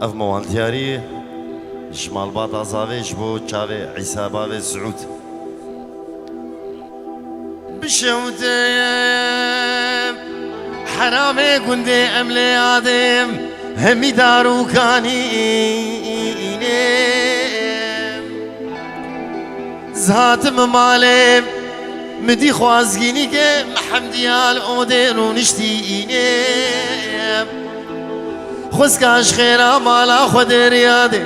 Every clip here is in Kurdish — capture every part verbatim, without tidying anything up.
Ev mewandiyarî ji malbata Zavê ji bo çavê Îsa bavê Siûd. Bişewte heramê gundê em lê yadê hemî darûkanî îne. Zihatim malê mi dî xwazgînî ke mi hemdiya li odê rûniştî îne. Xwezka ji xêra mala xwe deriyadê.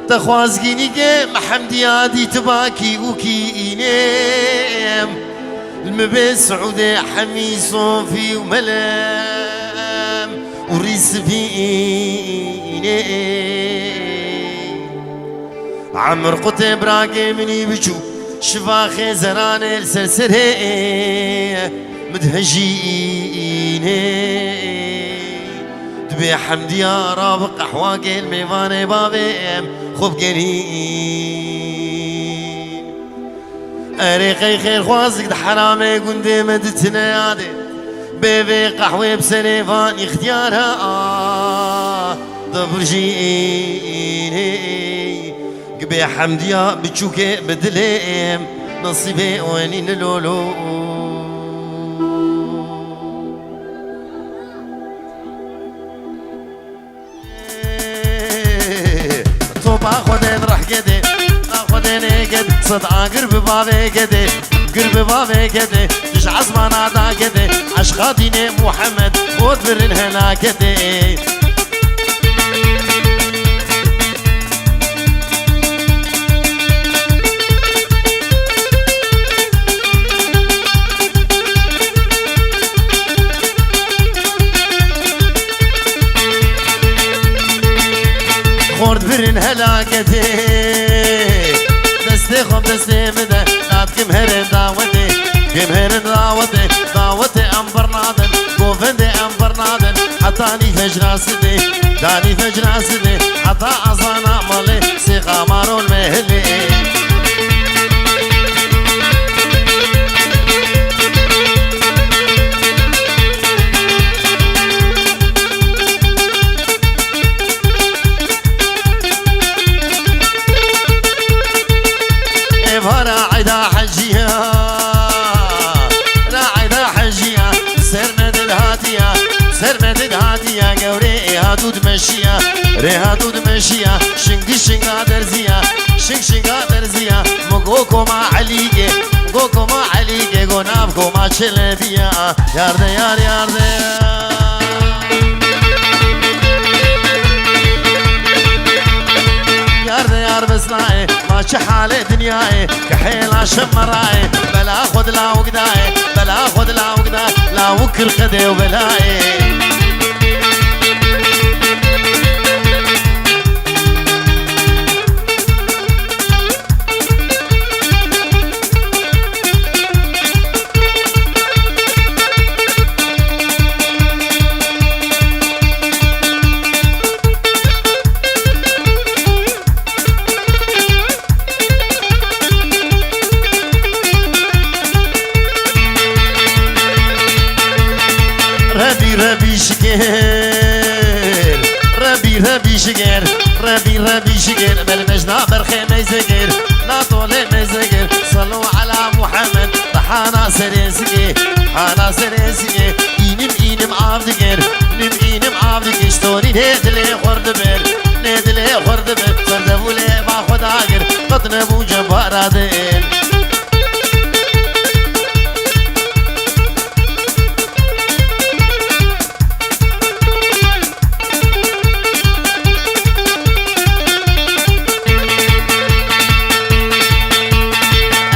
Te xwazgînî ke mi hemdiya dîtiba kî û kî îne. Li mi bê Siûdê hemî sofî û melem û rîsifî îne. Emir qutê birakê minî biçû, şiva xêzeranê li ser serê min dihejînê. Dibê hemdiya rabi qehwa gel mêvanê bavê em xwe bigerîn. Erê qey xêrxwazek di heramê gundê me ditine yadê. Bê vê qehwê bi serê van îxtiyara a dibirjînê. Gibê hemdiya biçûkê bi dilê em, nesîbê wenî li lolo. Topa Xwedên reh gedê, na Xwedên ê ged, sed agir bi bavê gedê, gir bi bavê gedê, ji ezmana da gedê, eşqa dînê Muhammed, xwe birin helaketê. Xort birin helaketê. Destê xwe destê min de, nat kim herin dawetê. Kim herin dawetê, dawetê em birnadin. Govendê em birnadin. Heta nî fecra sidê, danî fecra sidê. Heta azana malê, sêxa marol mehilê. Evara eyda heciya, ra eyda heciya, ser me dil hatiya, ser me dil hatiya, gewre e hatu dimeşiya, re hatu dimeşiya, şingi şinga derziya, şing şinga derziya, mugo koma Elîge, mugo koma Elîge, go nav koma Çelebiya. Yarde yar, yarde yar. Yarde yar besnaye, ma çi halê dinyayê, ke hêla şemeraye, bela xwe di lawik daye, bela xwe di lawik da, lawik kir qedê û belayê. Rebî, Rebî şikir, Rebî, Rebî şikir, Rebî, Rebî şikir, belbej na berxê meyzekir, na tolê meyzekir, salo ala Muhammed, hana serê zikê, hana serê zikê, înim înim av dikir, nim înim av dikir, ji torî dê dilê xwir dibir, nê dilê xwir dibir, ser devûlê ba xwe dagir, qet nebû cebara dil.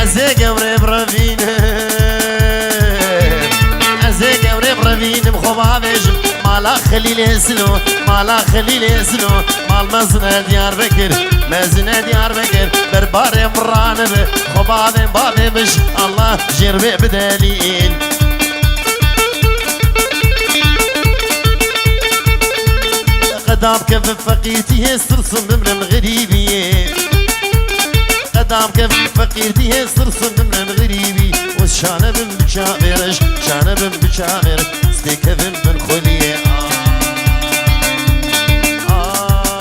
Ez ê gewrê birevînim, ez ê gewrê birevînim, xwe bavêjim, mala Xelîlê Silo, mala Xelîlê Silo, mal mezine Diyarbekir, mezine Diyarbekir, berbarê min ranibe, xwe bavê bavê mij, Allah jêr wê bidelîn. Qedam kevin feqîrtiyê, sirsim bimrim xerîbiyê. Qedam kevin feqîrtiyê, sirsim bimrim xerîbî. Wez şane bim biçavêriş, şane bim biçavêriş. Stê kevin bin xuliyê. Ah, ah.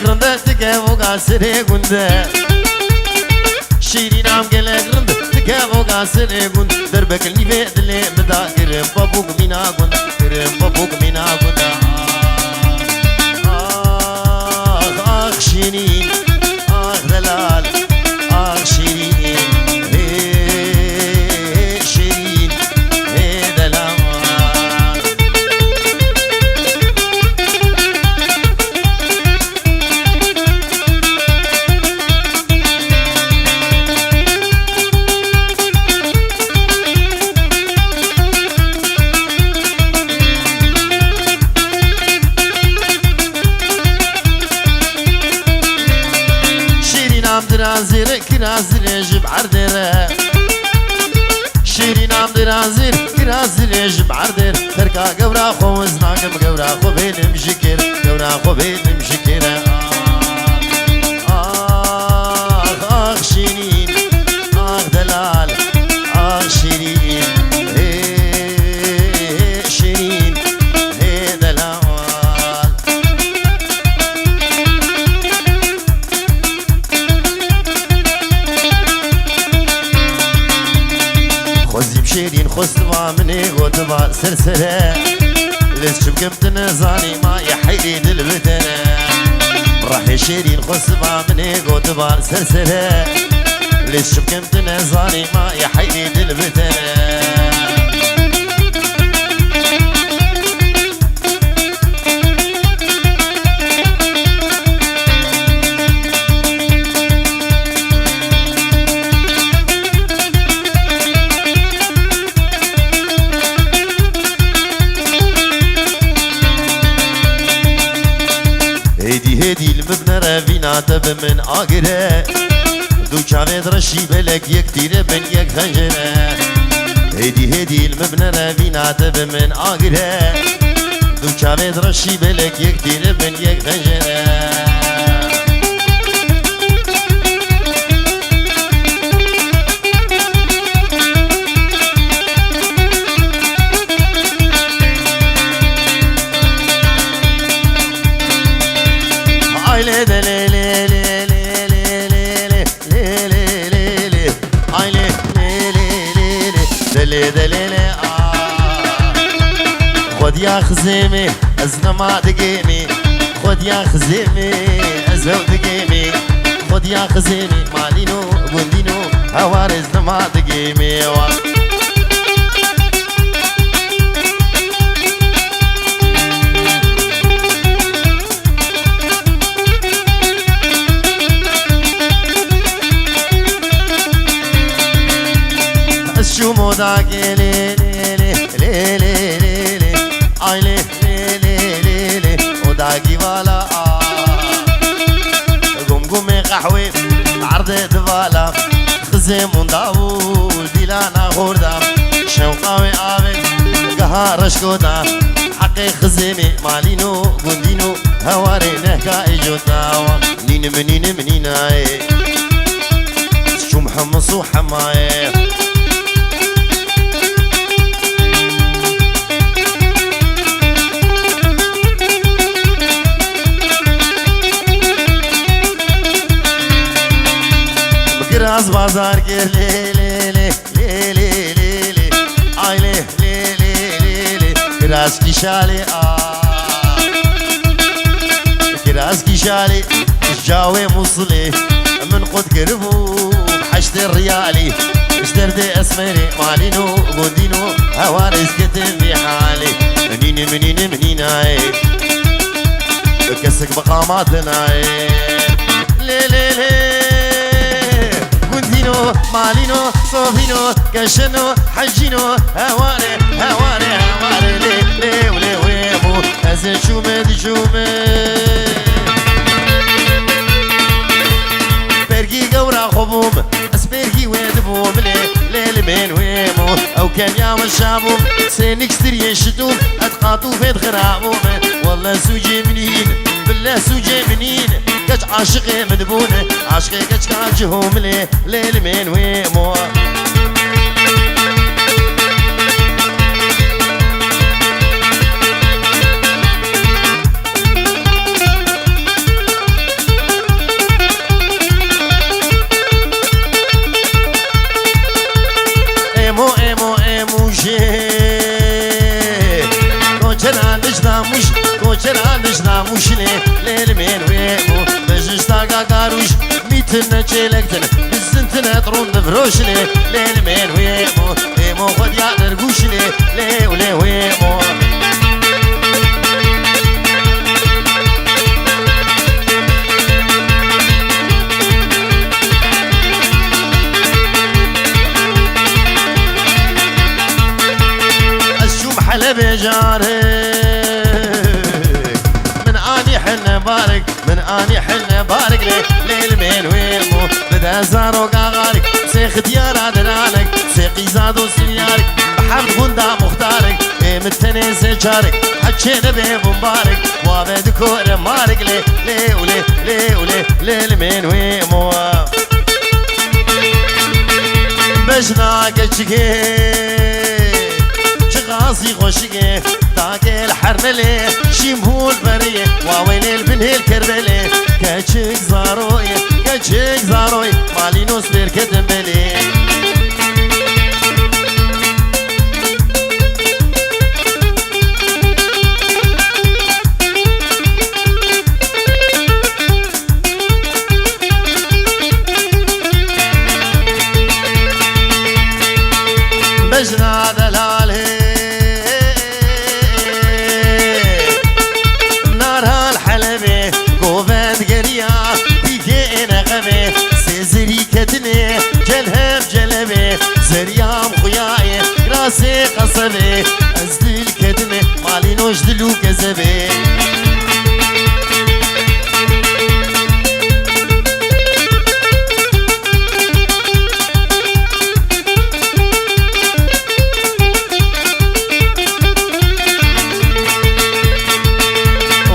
Rinde dike voga serê gunde. Şîrînam gelek rind dike voga serê gund. Derbek li nîvê dilê min da kirim babûk mîna gund. Kirim babûk mîna gund. Ah, ah, Şîrîn, ah, delal, ah, Şîrîn, hê, Şîrîn, hê, delal. Şîrîn am dirazî re, kirazî re ji berdê re. Şîrîn am dirazî, kirazî re ji berdê re. Terka gewra xwe wiz nakim, gewra xwe bênim ji kê re, gewra xwe bênim ji kê re. Ah, ah, Şîrîn, ah, delal, ah, Şîrîn, hê, Şîrîn, hê, delal. Xwezîm Şêrîn xwestiba minê gotiba sersere. Lê çimkim tu nezanî ma yê heyrê dil bidere. Rehê Şêrîn xwestiba minê gotiba sersere. Lê çimkim tu nezanî ma yê heyrê dil bidere. Hêdî hêdî li min binere vîna te bi min agire. Du çavê reşî belek yek tîre bin yek xencere. Hêdî hêdî li min binere vîna te bi min agire. Du çavê reşî belek yek tîre bin yek xencere. Ay lê de lê lê lê lê lê lê lê lê lê lê lê. Ay lê lê lê lê lê lê lê lê lê, ah. Xwediya xizêmê ez nema digêmê. Xwediya xizêmê ez hew digêmê. Xwediya xizêmê malîno gundîno hewar ez nema digêmê wa. Ez çûm odakê lê, lê, lê, lê, lê, lê, lê. Ay lê, lê, lê, lê, lê. Odakî vala, ah. Gum gumê qehwê, erdê divala. Xizêm û dawû dîlana xorda. Şewqa wê avê geha reşko da. Heqê xizêmê malîno gundîno hewarê nehka êco dawa. Nînim nînim nînayê. Çûm hemis û hemayê. Kiraz bazar kir lê lê lê lê lê lê lê. Ay lê lê lê lê lê. Kiraz kîşalê a. Kiraz kîşalê cawê Musilê. Min qut kiribû heştê riyalî. Ji derdê esmerê malîno gundîno hewar ez ketim vî halê. Nînim nînim nînayê. Kesik bi qama dinayê. Lê lê lê. Gundîno, malîno, sovîno, keşino, hecîno, heware, heware, heware, lê, lê, lê, wê bû. Ez ê çûme, diçûme. Pergî gewra xwe bûm, ez pergî wê dibûm, lê, lê, li bên wê bû. Ew kemiya min şabûm, sê nikstiriyê şitûm, et qatûfê dixirabûm. Welle sûcê min hîn, bille sûcê min hîn. Keç aşiqê min bûne, aşiqê keçka cihomilê, lê li mêl wê mo. Namûş, koçera dij namûş lê, lê li mêr wê mo. Bijişta gagaruş, mîtin ne çêlektin, bizintine trûn divroş lê, lê li mêr wê mo. Ê mo xwediya dergûş lê, lê û lê wê mo. Ez çûm Helebê carê. Min anî hine barik, min anî hine barik lê, lê li mêr wê mo. Bide zaroka xarik, sê xidiyara diranek, sê qîza do siryarik, bi heft gunda muxtarik, ê min tenê sê çarik, heçê nebe bumbarik, wa ve dikore marik lê, lê û lê, lê û lê, lê li mêr wê mo. Bejna keçikê, çiqasî xweşikê, takê li Hermelê, şîm hûn beriyê, wa wênê li bin hêl Kerbelê. Keçik zaroyê, keçik zaroyê, malî nos bêrketin belê. Bejna delalê, naral Helebê, govend geriya, dîkê êne xevê, sê zirî ketinê, celheb celebê, seriyam xuyayê, grasê qesebê, ez dil kedimê, malî noj dil û kezebê.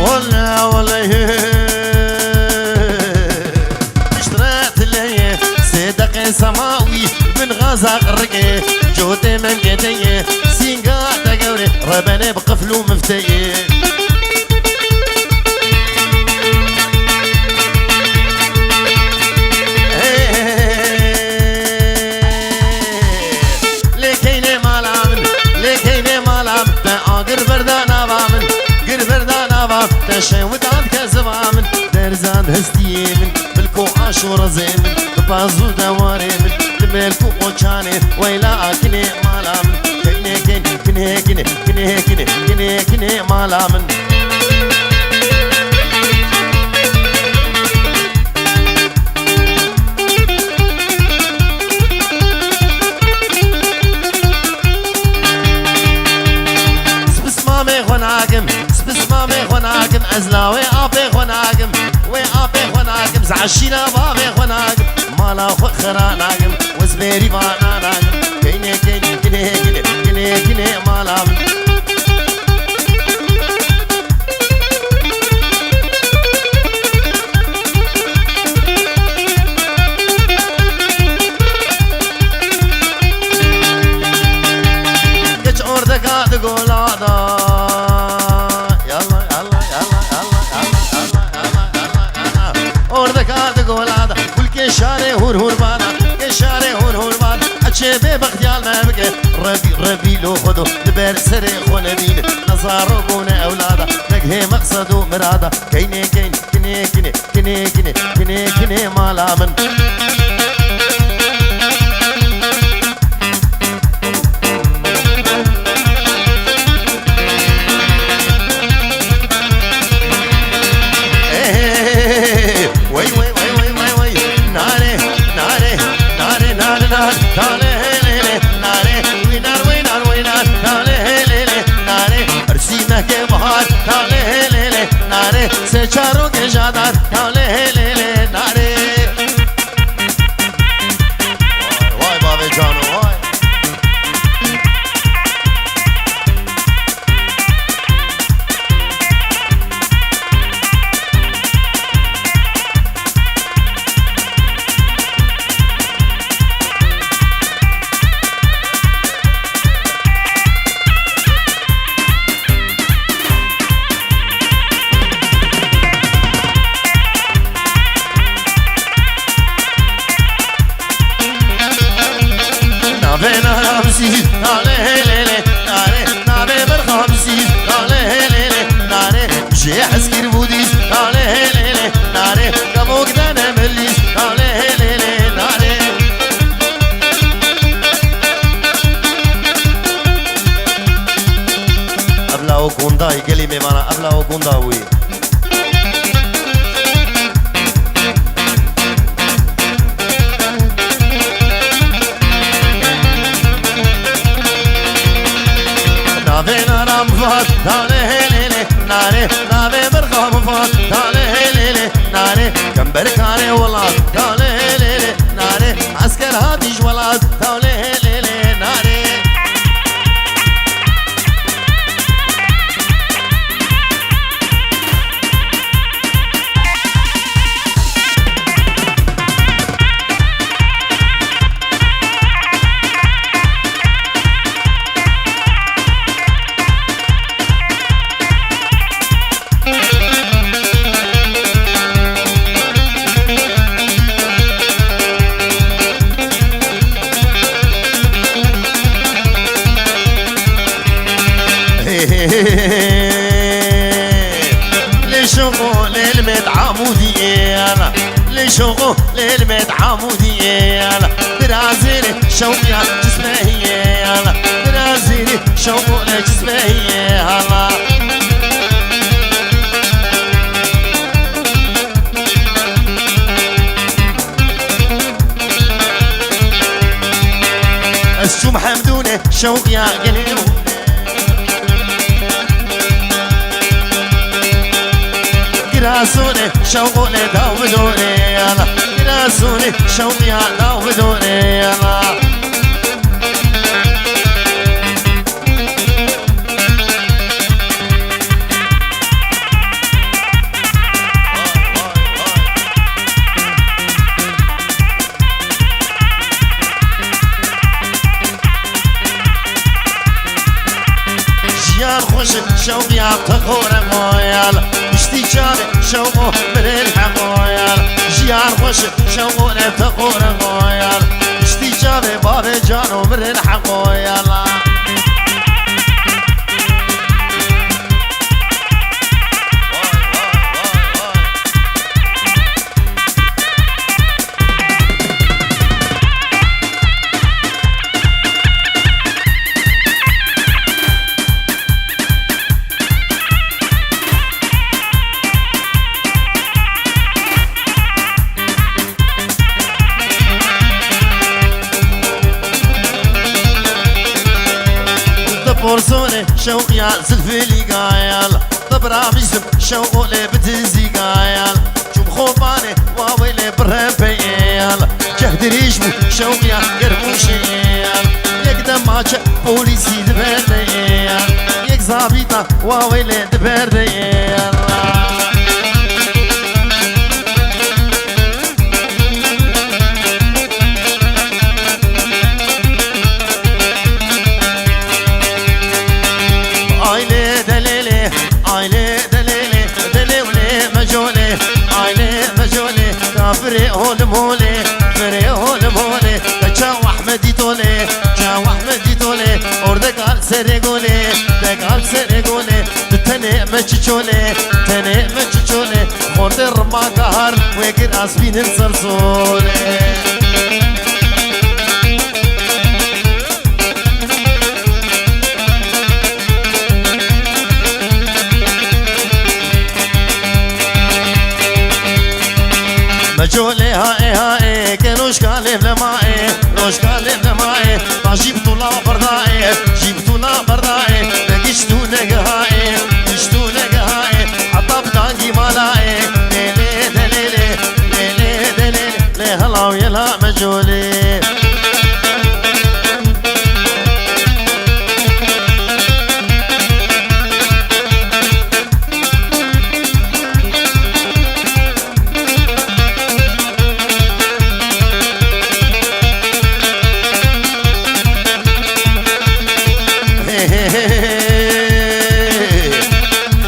Wele, wele, piştre tileyê, sê deqê semawî, bin xaza qirikê, cotê mengedeyê, sînga te gewrê, rebenê bi qifl û mifteyê. Lê keynê mala min, lê keynê mala min, te agir berda nava min, gir berda nava min, te şewitand ke ziva min, derzand hestiyê min, bilko aşo rezê min, bi paz û dewarê min, di melk û qoçanê, weyla akinê mala min, keynê keyn, kinê kinê, kinê kinê, kinê kinê mala min. Spismamê xwe nakim, spismamê xwe nakim, ez lawê apê xwe nakim, wê apê xwe nakim, ez eşîra bavê xwe nakim, mala xwe xira nakim, ez bêrîvana nakim, keynê keynê, kinê kinê, kinê kinê mala min. Geç ordeka di gola da. Yalla, yalla, yalla. Ordeka di gola da. Gul ke şarê hur hur bana. Ke şarê hur hur bana. Eçê bê bextiyar me bike. Rebî, rebî lo xwedo. Li ber serê xwe nebîne. Ne zarok û ne ewlada. Vegihê meqsed û mirada. Keynê keyn, kinê kinê, kinê kinê, kinê kinê mala min. Ê, wey, wey, wey, wey, wey, wey. Nare, nare, nare, nare, nare, nare, hele, hele, nare. Wey nar, wey nar, wey nar, hele, hele, hele, nare. Ersî mehkê bahar, hele, hele, hele, nare. Sê çarokê jadar, hele, hele, hele, hele, nare. Vay, vay, bavê cano, vay. O gundayê gelî mêvana, evla o gunda wî. Navê naram vat, dale helele, nare, navê birxam vat, dale helele, nare, kember kare welat, dale helele, nare, esker hatiş welat, dale helele, nare. لشوقو للميت عمودي انا، لشوقو للميت عمودي انا، درازيلي شوقي جسمي انا، درازيلي شوقو لجسمي انا. Ez çûm hemdûnê şewqiya gelê û girasûnê şewqûnê daw bidûnê yala. Girasûnê şewqiya daw bidûnê yala. Jiyan xweş e, şewqiya te xore moyal. Piştî çavê şewqo mirin hemoyal. Jiyan xweş e, şewqo ne te xore moyal. Piştî çavê bavê cano mirin hemoyala. Di porsonê şewqiya zilfê lîgayal. Di bira bîsim şewqolê bi dizîgayal. Çûm xopanê wawêlê bi rempeyal. Ceh dirêj bû şewqiya germûşeyal. Yek demaçe polîsî di berdeyal. Yek zabîta wawêlê di berdeyal. Aile delele, aile delele, delewle mecole, aile mecole, kafire hol mole, fire hol mole, çaw Ahmedî tole, çaw Ahmedî tole, orde kal sere gole, de kal sere gole, tu tenê me çiçole, tenê me çiçole, orde rima kahar, wekir aspînin ser sole. Mecolê haê haê, ke rojka lêv lemaê, rojka lêv lemaê, ta jî bi tula berdaê, jî bi tula berdaê, ne giş tu ne gehaê, giş tu ne gehaê, heta bi dangî malaê, lê lê de lê lê, lê lê de lê lê, lê helaw yela mecolê.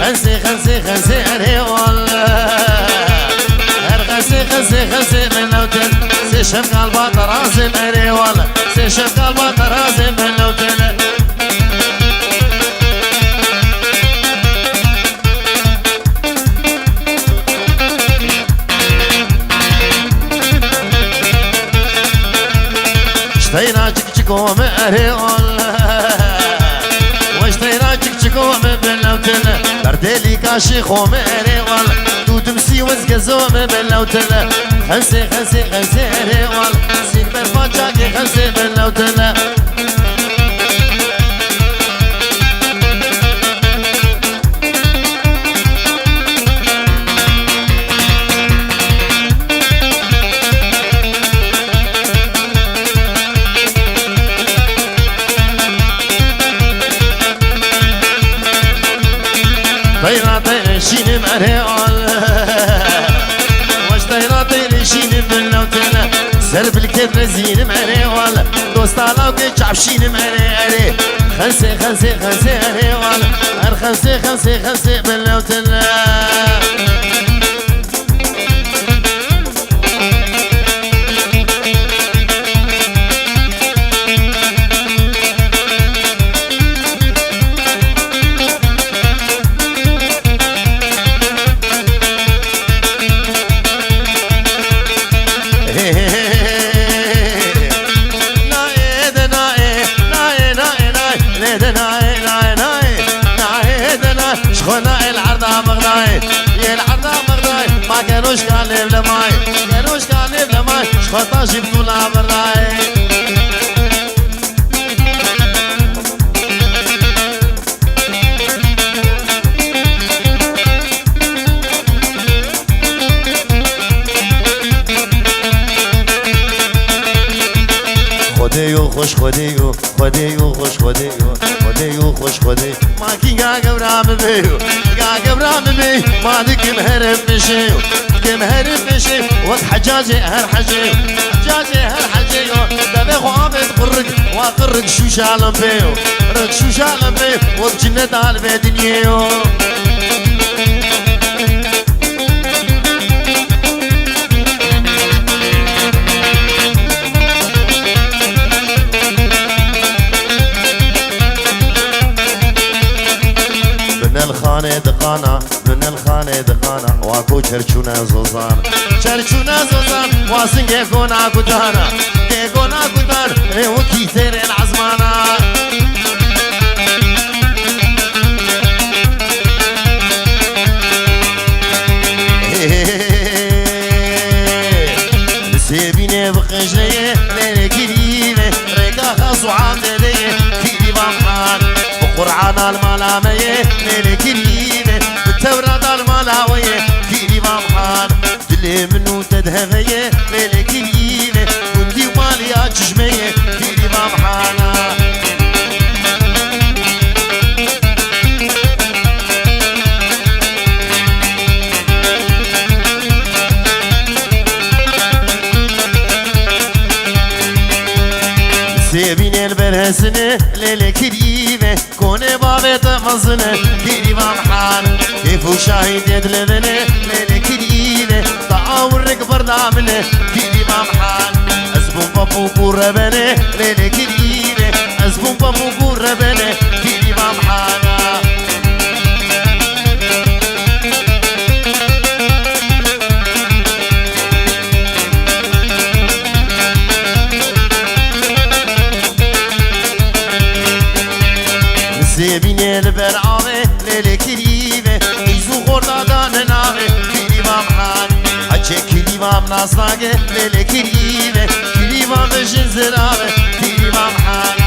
Xensê, xensê, xensê, erê wal. Her xensê, xensê, xensê min newtin. Sê şev kalba terazê merê wal. Sê şev kalba terazê min newtin. Ji teyna çik çiko me erê wal. Weş teyna çik çiko me bela Berdêlî kaşî xo me erê wal. Tu dimsî wez gezo me belewtene. Xemsê, xemsê, xemsê erê wal. Sîn ber paçakê xemsê belewtene. Teyra teyre şînim erê al. Weş teyra teyre şînim bin lewtene. Ser bilkêt rezînim erê al. Dosta lawkê çapşînim erê erê. Xensê, xensê, xensê erê al. Her xensê, xensê, xensê bin lewtene. Naê de naê, naê, naê, naê, lê de naê, naê, naê, naê de naê, ji xwe naê li erda mixnayê, yê li erda mixnayê, ma kenoşka lêv lemayê, kenoşka lêv lemayê, ji xwe ta jî bi tûna birnayê. Xwedê yo xweş, Xwedê yo, Xwedê yo xweş, Xwedê yo, Xwedê yo xweş, Xwedê. Ma kî ga gewra min bê yo, ga gewra min bê, ma dikim herim pêşê yo, dikim herim pêşê, wek hecacê her hecê yo, hecacê her hecê yo, devê xwe avêt qirrik, wa qirrik şûşa limpê yo, qirrik şûşa limpê yo, wek cinnet al vê dinyê yo. Binel xanê diqana, binel xanê diqana, wa ku çerçûne zozan. Çerçûne zozan, wa singê gona gudana, gê gona gudan, rê wekî têrên ezmana. Nisêbînê bi qijleyê lêlê kirî ve, rêka xas û amdedeyê kirî va mihan. Bi Qur'ana li mala me yê lêlê kirî ve, bi Tewrata li mala we yê kirî va mihan. Dilê min û te di heve ye, lêlê kirî ve, gundî û malî ya çijmê ye, kirî va mihana. Sêbînê li ber hesine, lêlê kirî ve, Konê bavê te mezin e, kirî va mihan. Kêf û şahî tê dilê vin e, lêlê kirî ve. Ta'a û rik berda min e, kirî va mihan. Ez bûm bab û kûr rebene, lêlê kirî ve. Ez bûm bab û kûr rebene, kirî va mihana. Sêbînê li ber avê, lêlê kirî ve, qîz û xorda dane navê, kirî va mihan. Heçê kirî va min nas nake, lêlê kirî ve, kirî va ve jin zirave, kirî va mihana.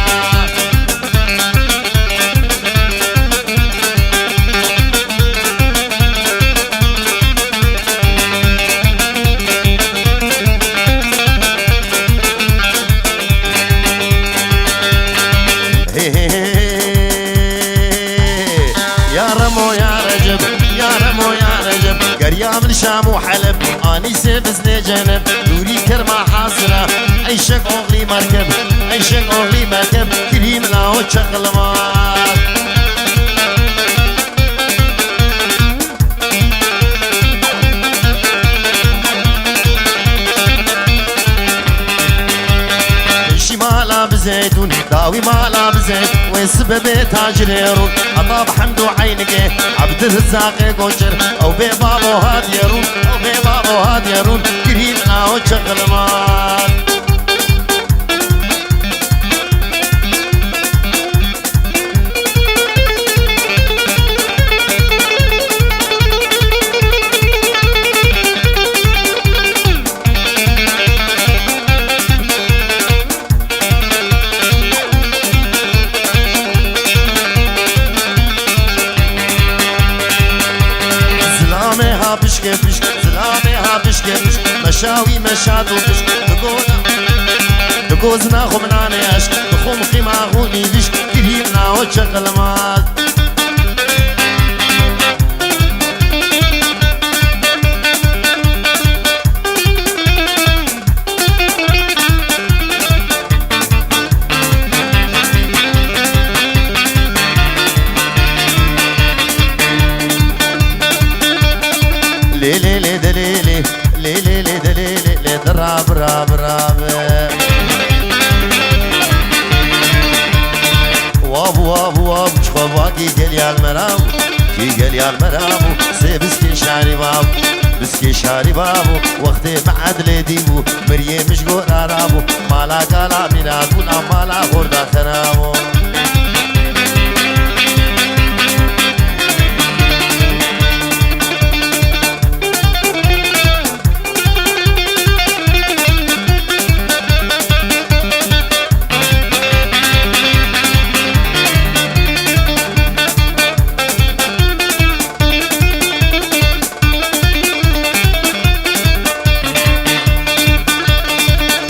Ya Remo ya Recep, ya Remo ya Recep, geriya min Şam û Heleb, anî sê biznê ceneb, dûrî kerma hasira, eyşek oxlî merkeb, eyşek oxlî merkeb, kirî min aho çeqilma. Pêşî mala bi zeytûn, dawî mala bi zeyt, wê sibe bê tacirê rûn. Heta bi hemd û eynike, Ebdilrizaqê goçer, ew bê babo hatiye rûn, ew bê babo hatiye rûn, kirî min aho çeqilman. Pişke pişk, zilamê ha pişke pişk, meşa wî meşa tu pişk, digo, digo zina xwe minanê eşk, dixwe mixî ma xûnî vişk, kirî nawe çeqilmaz. Lê lê lê de lê lê, lê lê lê de lê lê, lê de rab rab rab. Wabû wabû wabû, çixwe va kî gel yal me rabû, kî gel yal me rabû, sê biskê şarî vabû, biskê şarî vabû, wextê me edlê dîbû, miriyê min ji gora rabû, mala gala mîna bû, na mala xorda xerabû.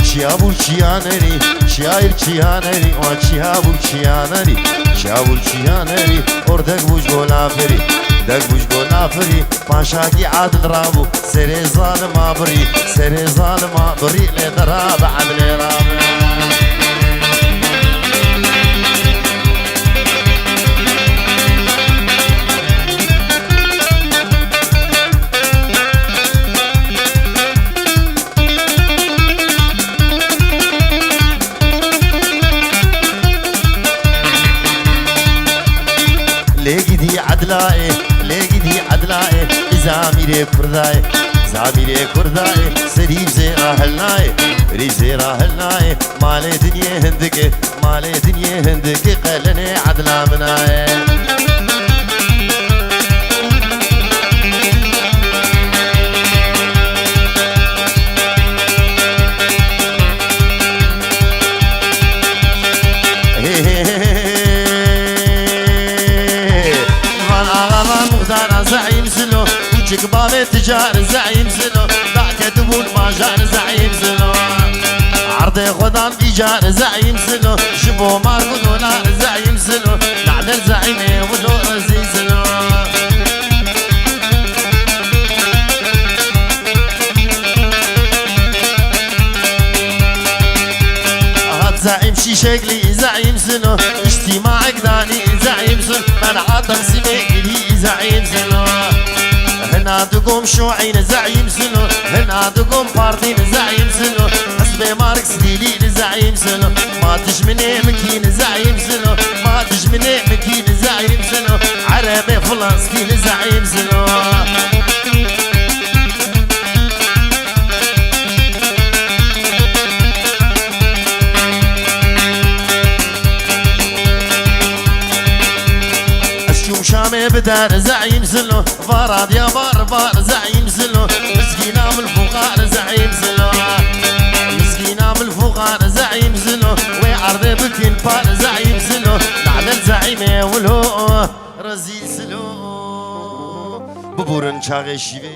Çiya bû çiya nerî, çiya ir çiya nerî, wa çiya bû çiya nerî, çiya bû çiya nerî, or dek bû ji go lafirî, dek bû ji go lafirî, paşakî adil rabû, serê zalima birî, serê zalima birî, lê dera bi edlê rabe. Lê gidî edlayê, lê gidî edlayê, zamîrê kurdayê, zamîrê kurdayê, serî zêra hilnayê, rî zêra hilnayê, malê dinyê hindikê, malê dinyê hindikê, qelenê edla minayê. Van axa van muxtara zeîm zilo, kuçik bavê ticar zeîm zilo, dake dibûn bajar zeîm zilo. Erdê xwedan bîcar zeîm zilo, ji bo mark û dolar zeîm zilo, nalel zeîmê wilo rezî zilo. Hat zeîm şîşeklî zeîm zilo, îctîmaek danî zeîm zilo, men'a teqsîmê girî zeîm zilo. Hina digom şuîn zeîm zilo, hina digom partîn zeîm zilo, hizbê Marksî lî zeîm zilo, ma dijminê min kîn zeîm zilo, ma dijminê min kîn zeîm zilo, erebê Filistîn zeîm zilo. Ez çûm Şamê bi der zeîm zilo, vara Diyarbakir bar zeîm zilo, mizgîna min fuqar zeîm zilo. Mizgîna min fuqar zeîm zilo, wê erdê bikin par zeîm zilo, nalel zeîmê wilo, rezîl zilo. Biburin çaxê şîvê.